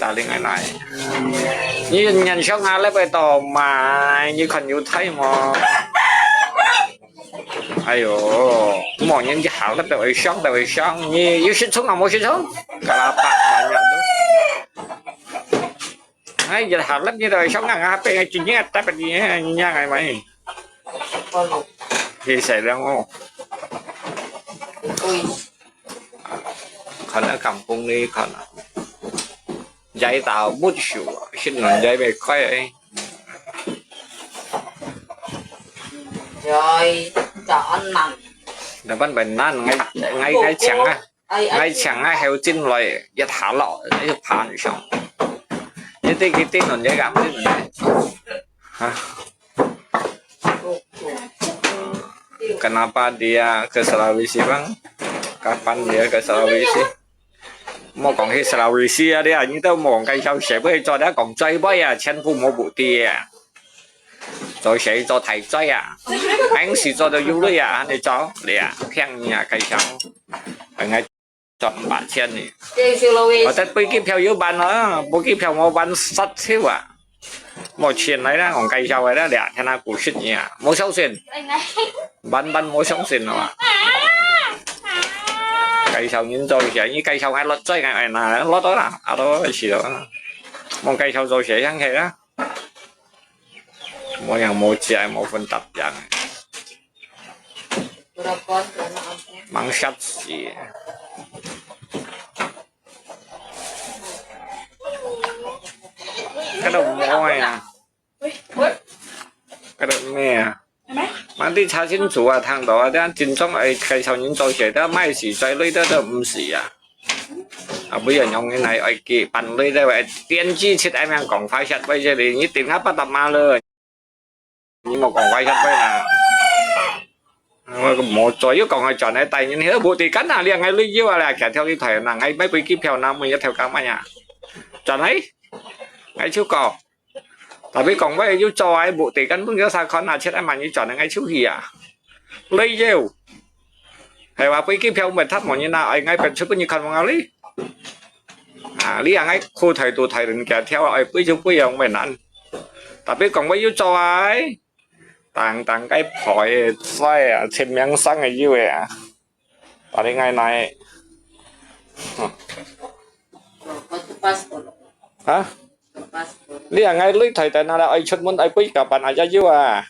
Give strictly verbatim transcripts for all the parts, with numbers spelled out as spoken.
打另外來。你人上下禮拜到買，你看有睇無？哎喲，無人一下禮拜會上，禮拜會上，你有食蟲啊無食蟲？Kalapak banyak tu. Ai, ya halap ni dah, siang ngang apa yang cunyi tak apa ni, ni yang ai mai. Hi sai lang oh. Ui. Kana kampung ni kana. Jai ta mut shu, shin non jai be kai ai. Jai ta an nan. Dapat benan ngai ngai ngai chang ah. Ai, ai, ngai chang ngai heo chin loi, ya tha lo, ya phan shong. Ya te ki te non ya gam chin loi. Ha. Kenapa dia ke Sulawesi bang? Kapan dia ke Sulawesi? 莫講去 Sulawesi 啊，你啊，你都莫講介紹，誰會做得講最尾啊，全部無補貼啊。做誰做大嘴啊？硬是做到有鐳啊，你做，你啊，騙你啊，介紹。 賺八千呢。我得飛機票有辦啊，飛機票我辦殺手啊。無錢來啦，講介紹个啦，倈聽下故事呢，無相信，萬萬無相信啊嘛。介紹人做一下，你介紹𠊎落嘴，𠊎愛拿落到啦，啊都係咯，莫介紹做學生去啦。 無樣無食，無分搭樣。吂煞死。該度無啊，該度咩啊？ Mati查清楚啊，聽到啊，這真正愛介紹人做事，這賣死在內底都毋係啊。啊，每人用人來愛去辦理這位電視七愛樣講話說話這裡，你頂下不打罵了，你莫講話說話啦。我無做，又講愛轉來帶人，迄個無地幹啊，你愛旅遊啊啦，行跳去台南，愛買飛機票，那麼一條幹嘛呀？轉來，愛就講。 Tapi講話又做啊，無地根本有啥看啊，七萬一轉，𠊎就去啊。旅遊，係話飛機票毋係搭無人啊，愛𠊎分出分你看望啊哩。啊，你啊，𠊎苦台都台人家跳啊，愛飛就飛啊，毋係難。Tapi講話又做啊，當當該排个在啊，清明上个有个啊。 Paling ngai naik. Hah? Liang ngai lui thai tai na la ai chut mun ai pui ka pan aja yu à.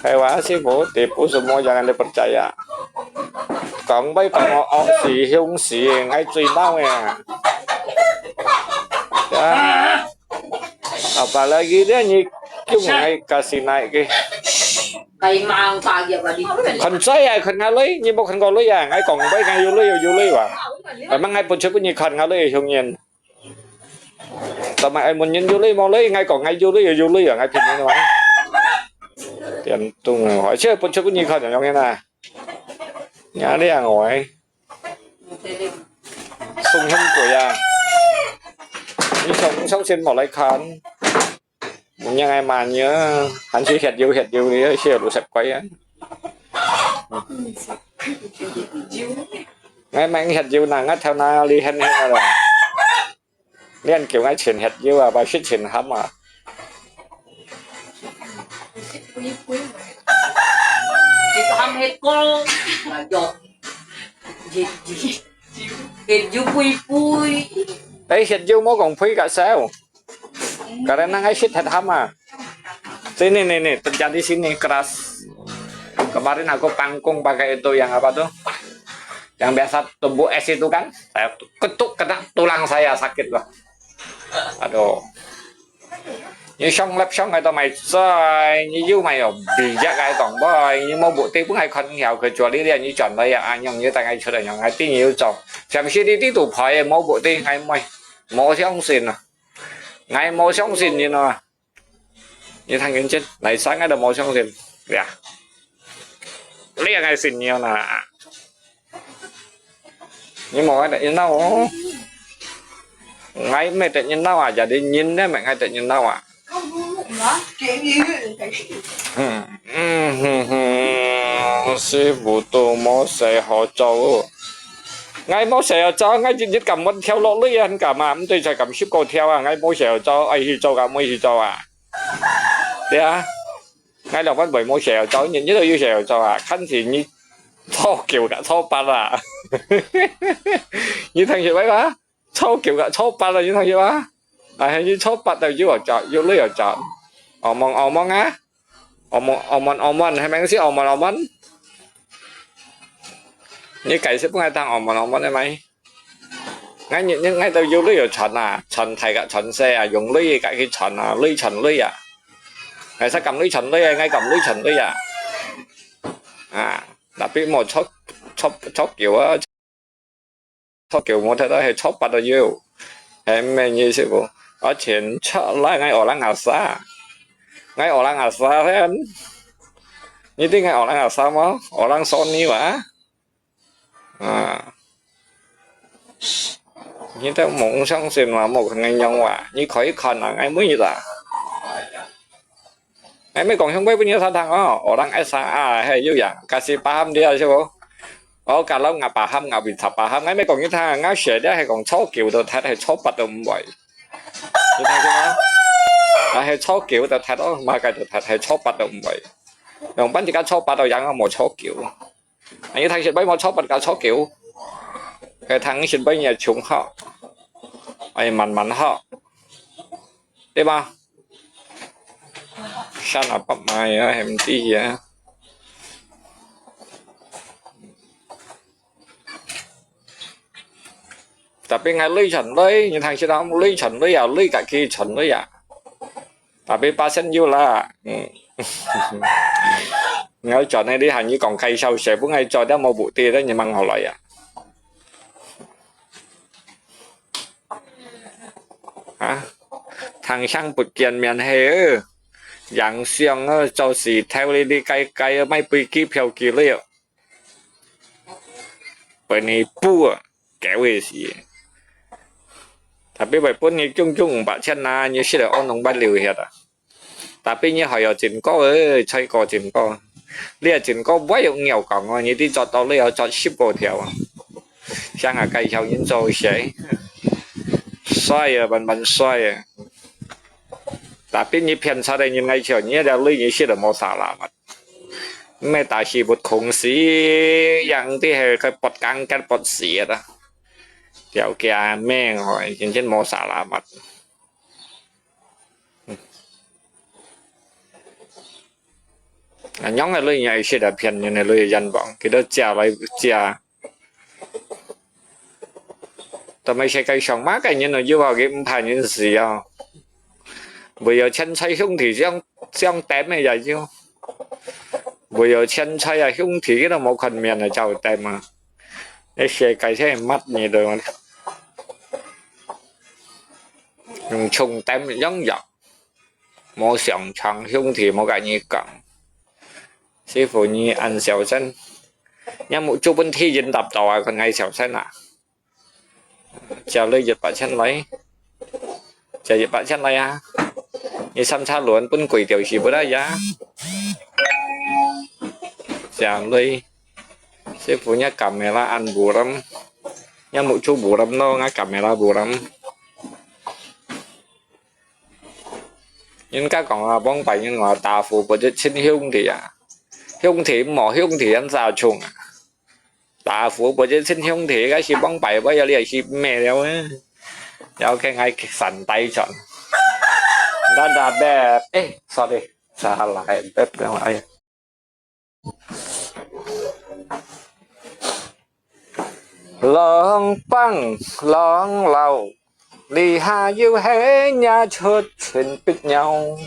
Khai wa si bu ti bu semua jangan dipercaya. Kong bai kong o o si hiung si ngai cui nau ya. Ya. Apalagi dia ni kiung ngai kasi naik ke. Kay mang pagi apa di? Khon choi à, khon ngai lui, nyi mok khon ko lui à, ngai kong bai ngai yu lui yu lui wa. Emang ngai pun chuk nyi khon ngai lui hiung nyin. Tama ai mun nyin yu lui mo lui, ngai kong ngai yu lui yu lui à, ngai pin nyin wa. Tian tung, hoi che pun chuk nyi khon yong nyin à. Nya liang oi. Sung hung kui à. Nyi sung sung sin mo lai khon. Mung yang ai man ya, han si hiat yu hiat yu li, si lu sep kui à. Ngai mang hiat yu na, ngai thao na li hen hen à. Lian kiu ngai chen hiat yu à, ba shit chen ham à. Ham hiat ko, yo. Hiat yu pui pui. Ai hiat yu mo kong pui ka sao. Karena ngai shit hiat ham à. Sini nih, nih, terjadi sini keras. Kemarin aku pangkung pakai itu yang apa tuh? Yang biasa tumbuk es itu kan? Saya ketuk kena tulang saya, sakit lah. Aduh. Nyi shong lep shong ai to mai choi, nyi yu mai yo, bi jak ai kong bai, nyi mo bu ti pun ai khon hiao ke chua li lian nyi chon lai ya, anyong nyi tang ai chua anyong ai ti nyi yu chong. Siam si ti ti tu phai mo bu ti ngai moi. Mo siang sin à. Ngai mo siang sin nyi no. Nyi thang yun chen, lai sang ai to mo siang sin. Ya. Li ngai sin nyi na. Nyi mo ngai te nyi nau. Ngai me te nyi nau à, jadi nyin ne me ngai te nyi nau à. Hmm, hmm, hmm, hmm. Sư傅都無使好做。𠊎無事愛做，𠊎日日敢問跳落來啊，你敢啊？毋對，才敢十過跳啊！𠊎無事愛做，愛去做个，無去做啊！對啊，𠊎兩班會無事愛做，日日都有事愛做啊！看是你初九个初八啊！你聽識未啊？初九个初八啊！你聽識啊？哎，你初八都有愛做，有鐳愛做，戇戇戇戇啊！戇戇戇戇戇，係毋係戇戇戇戇？你解釋分𠊎聽，戇戇戇戇係無？ 𠊎日日𠊎都有鐳愛賺啊，賺大个賺細啊，用鐳个去賺啊，鐳賺鐳啊。𠊎識敢鐳賺鐳啊，𠊎敢鐳賺鐳啊。啊，tapi無初初初九啊，初九無聽到，係初八都有，係毋係意思無？而且出來𠊎orang asal，𠊎orang asal kan，你知𠊎orang asal無？Orang Sony啊。 啊，你都毋相信嘛，無看𠊎樣話，你可以看啊，𠊎每日啊。𠊎乜講香港分你聽聽哦，orang S A A係有樣，kasi paham dia係無？哦，kalau nggak paham nggak bisa paham，𠊎乜講你聽，𠊎寫的係講初九都忒，係初八都毋會。你聽見嗎？啊，係初九都忒哦，麼个都忒，係初八都毋會。用分自家初八都樣啊，無初九。 你聽識未？無初八个初九，該聽識未？你个中學，愛慢慢學，對吧？Sana pamaya hemti ya。Tapi ngai lui chan lui，你聽識啊？Lui chan lui啊，lui kaki chan lui啊。 Tapi persen有啦，嗯。𠊎轉來你還要講介紹寫分𠊎做，都無目的，你問我來呀？啊，聽聲不見面係，影相啊，做事頭哩哩該該啊，買飛機票機哩啊。分你補啊！ 狗个事。Tapi會分你中中五百千啊，你識得安弄不留下啊。Tapi你還有真高誒，才高真高。你个真高會有鳥講哦，你啲做到你要做十個條啊。像啊，介紹人做事，帥啊，慢慢帥啊。Tapi你騙出來人來笑，你這類你識得無啥啦嘛。 Meh tasi bút khung si, yang ti he ke pot kangket pot siat ah. Tiau kia meng hoi, cincin mo salamat. Nganyong lui nyai sida pian nyai lui yan bang. Kita cia lai cia. Tapi saya kai sang makai nyai no jua ke empat nyai si ya. 會有錢財兄弟相相點个也有，會有錢財啊兄弟佢都無看面啊，照點啊！你世界真係乜嘢都用重點樣樣，無上場兄弟無甲你講。師傅你恁小心，你目珠分天引答到啊，佢愛小心啊！ 借你一百千來，借一百千來啊！你三叉輪分鬼掉屎不得呀！借你，師傅你kamera an buram，你目珠buram咯，我kamera buram。人家講啊，往擺人話打虎不一親兄弟啊，兄弟無兄弟人咋衝啊！ 打虎不一親兄弟，該係往擺，我有你係咩了啊？有个愛散低轉。Dadah beb，誒，sorry，salah beb，哎呀。Lòng pang lòng lao， 這下又係日出春必鳥，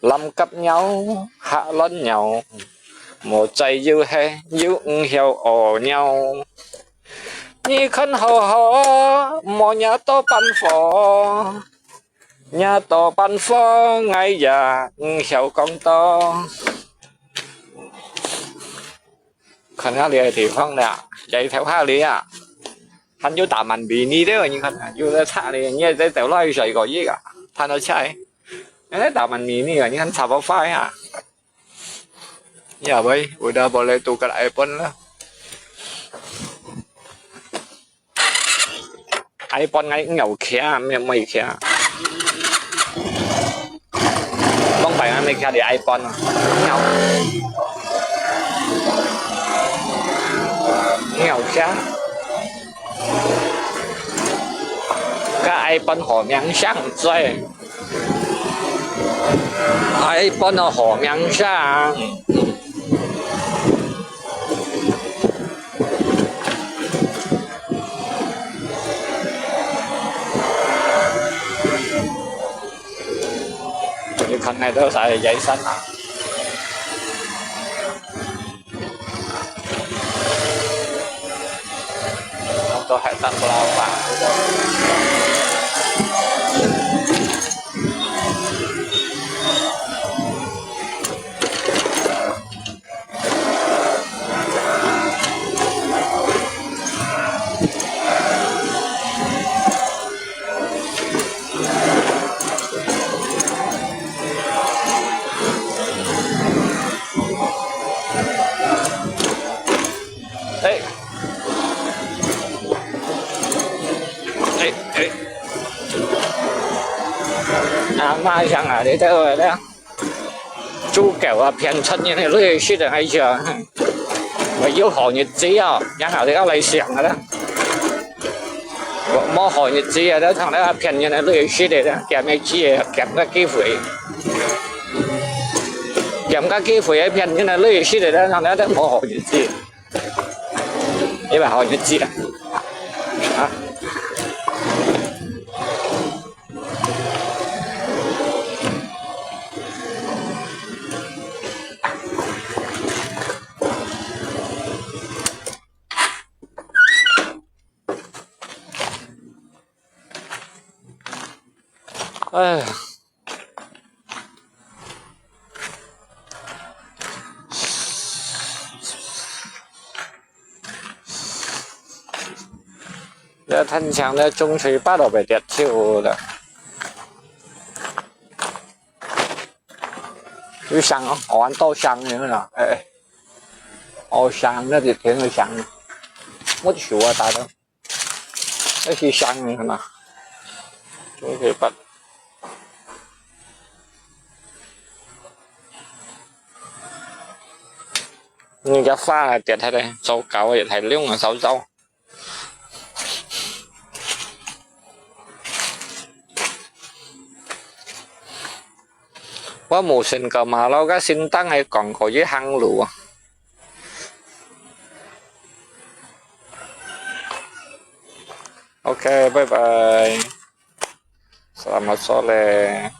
臨急鳥，下亂鳥，無在又係又毋曉屙尿。你看好好，莫惹到班火，惹到班火，𠊎也毋曉講多。 看下這个地方了，這一條下里啊，還有Taman Mini的，你看，有个差哩，你也在走落去水果一个，看到菜，哎，Taman Mini啊，你看差不多快啊。Ya boy，udah boleh tukar iPhone了。iPhone𠊎有騎，毋係無騎。往擺𠊎毋係騎你iPhone啊，有騎。該iPhone好名聲嘴，iPhone好名聲。 你看那都啥野生啊？都还当不老吧？哎，哎，哎，阿媽想啊，你在哪呢？ 豬狗啊，騙出人个利息个，哎呀，有好日子啊，然後你又來想个啦。無好日子啊，你同你騙人个利息个啦，撿个機會，撿个機會，撿个機會啊，騙人个利息个啦，同你都無好日子。 你話好日子啊？啊？哎呀。 這天晴咧，中秋八落尾跌秋啦。有聲哦，我玩到聲了啦，哎，哦，聲，那就天有聲，我就手啊打到。 那是香的嘛，中秋八。你个花啊，跌下來，糟糕，也太冷了，糟糕。 我無信過馬路个先生係講可以行路啊。OK，拜拜。Selamat sore。